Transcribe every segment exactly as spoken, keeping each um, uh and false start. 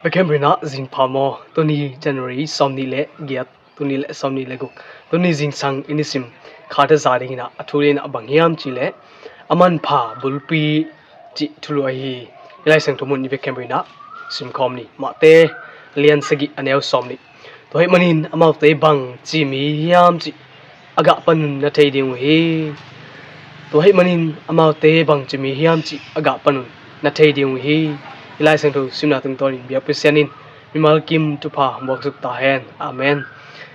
Biakhiam buinah zingpha maw, tuni January sawmnih le giat, tuni le sawmnih le guk, tuni zingsang i nisim khat a za dinginah a thu lenah a bang hiam cihleh a manpha bulpi cih thulu ahi hi. I Lai Siangtho mun i biakhiam buinah simkhawm ni. Mate lian sagih a neu sawmnih. Tua hih manin amaute bang ci mi hiam cih a gah panun na thei ding uh hi. Tua hih manin amaute bang ci mi hiam cih a gah panun na thei ding uh hi. I Lai Siangtho simna tungtawnin biak Pasian in mimal kim thupha buaksuk ta hen. Amen.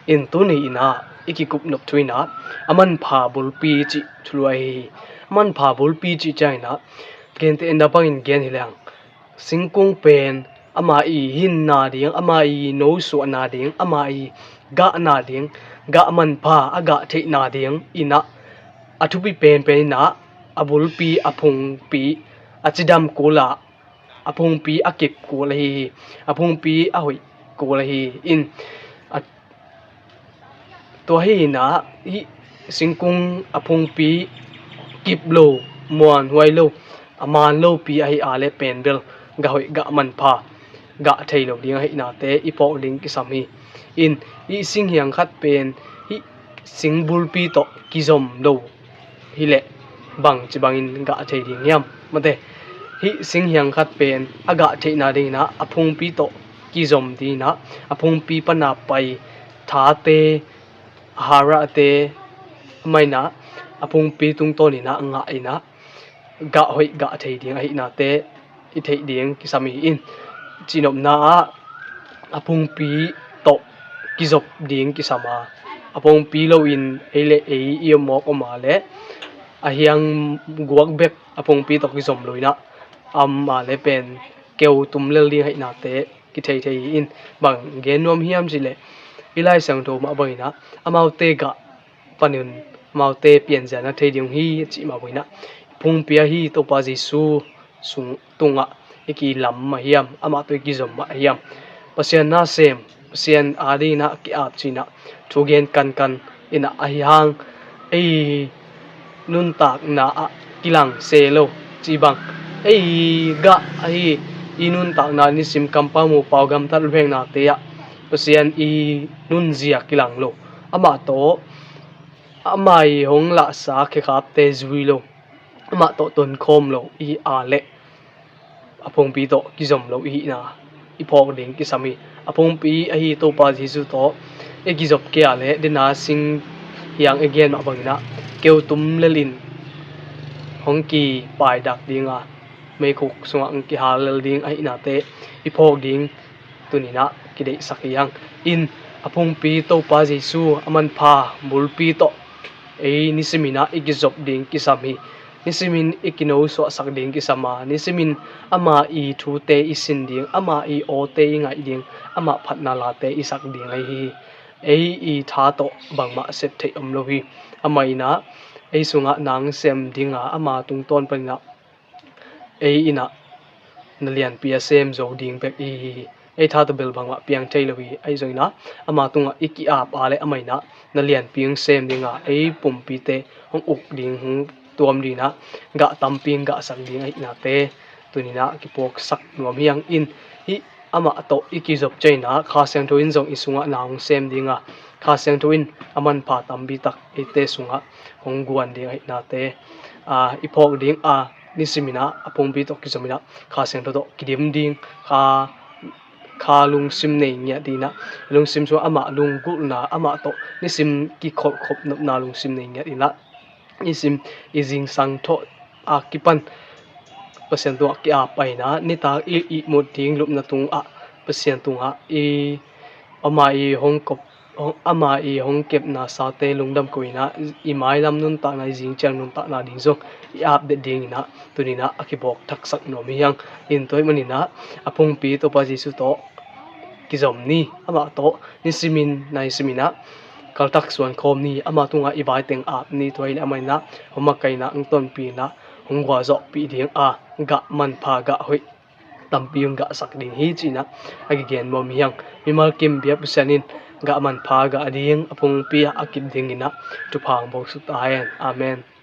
In tuni inah i kikup nop thu inah a manpha bulpi cih thulu ahi hi. A manpha bulpi cih cianginah gente enda bangin gen hi leng, singkung pen ama i hinna ding, ama i nosuahna ding, ama i gahna ding, gah manpha a gah theihna ding inah a thupi penpen inah a bulpi, a phungpi a cidam kula, a phungpi a kip kul ahi hi. A phungpi a hoih kul ahi hi. In a Tua hi inah hih singkung a phungpi kip lo, muanhuai lo, a man lopi ahi a le pen bel gah hoih, gah manpha gah thei lo ding ahihnate i phawk ding kisam hi. In hih singhiang khat pen hih singbulpi tawh kizom lo hileh bangci bangin gah thei ding hiam? Mate, hih singhiang khat pen a gah theihna dinginah a phungpi tawh kizom dinginah a phungpi pana pai thate, a harahte, a mainah a phungpi tungtawninah ngah inah gah hoih, gah thei ding ahihnate i theih ding kisam hi. In cihnopna ah a phungpi tawh kizop ding kisam a, a phungpi loin ei le ei i om mawk om a le a hiang guak bek a phungpi tawh kizom lo inah ama le pen keu tum lel ding ahihnate kithei thei hi. In bang gen nuam hiam cihleh i Lai Siangtho mah banginah amaute gah panun amaute pianzia na thei ding uh hi a cih mah banginah phungpi ahi Topa Jesu sung tungah i kilam mah hiam, amah tawh i kizom mah hiam? Pasian nasem, Pasian adinginah ki-ap cinah thugen kankan inah ahi hang ei nuntakna ah kilang se lo cih bang, ei gah ahi i nuntakna nisim kampamu pau gamtat luhengnate ah Pasian i nunzia kilang lo, amah tawh ama i hong lahsa khekhapte zui lo, amah tawh tonkhawm lo i a leh a phungpi tawh kizom lo ihihna i phawk ding kisam hi. A phungpi ahi Topa Jesu tawh i kizop kei a leh dena singhiang i gen mah banginah keu tum lelin hong kipaidak dinga meikhuk sungah hong kihal lel ding ahihnate i phawk ding tuninah kideihsak hi hang. In a phungpi Topa Jesu a manpha bulpi tawh ei nisiminah i kizop ding kisam hi. Nisimin i kinosuahsak ding kisam a, nisimin ama i thute i sin ding, ama i awte i ngaih ding, ama phatna late i sak ding ahi hi. Ei i tha tawh bangmah sep theih om lo hi. Amah inah ei sungah nang sem dinga ama tungtawn paninah ei inah na lianpi a sem zo ding bek i hi hi. Ei tha tawh bel bangmah piang thei lo hi. Ahi zonginah ama tungah i ki-ap a le amah inah na lianpi hong sem dinga ei pumpite hong uk ding, hong tuam dinginah gah tampi hong gahsak ding ahihnate tuninah kipuaksak nuam hi hang. In hih amah tawh i kizop cianginah Kha Siangtho in zong i sungah na hong sem dinga, Kha Siangtho in a manpha tampi tak eite sungah hong guan ding ahihnate i phawk ding a, nisiminah a phungpi tawh kizominah Kha Siangtho tawh kidim ding, kha, kha lungsim nei ngiat dinginah lungsim sungah amah lunggulhna, amah tawh nisim kikholhkhop nopna lungsim nei ngiat dinginah nisim i zingsang thawh a kipan Pasian tungah ki-ap a inah nitak i ihmut ding lupna tungah Pasian tungah i ama i hong kop, ama i hong kepna sate lungdam ko inah i mailam nuntakna, i zingciang nuntakna ding zong i ap det dinginah tuninah a kibawk thaksak nuam hi hang. In tua hih maninah a phungpi Topa Jesu tawh kizom ni, amah tawh nisimin naisiminah kaltak suan khawm ni, amah tungah i vaiteng ap ni. Tua hileh amah inah hong makaihna, hong tonpihna, hong gualzawhpih ding a, gah manpha gah hoih tampi hong gahsak ding hi cinah a kigen nuam hi hang. Mimal kim biak Pasian in gah manpha gah ding, a phungpi a kip dinginah thupha hong buaksuk ta hen. Amen.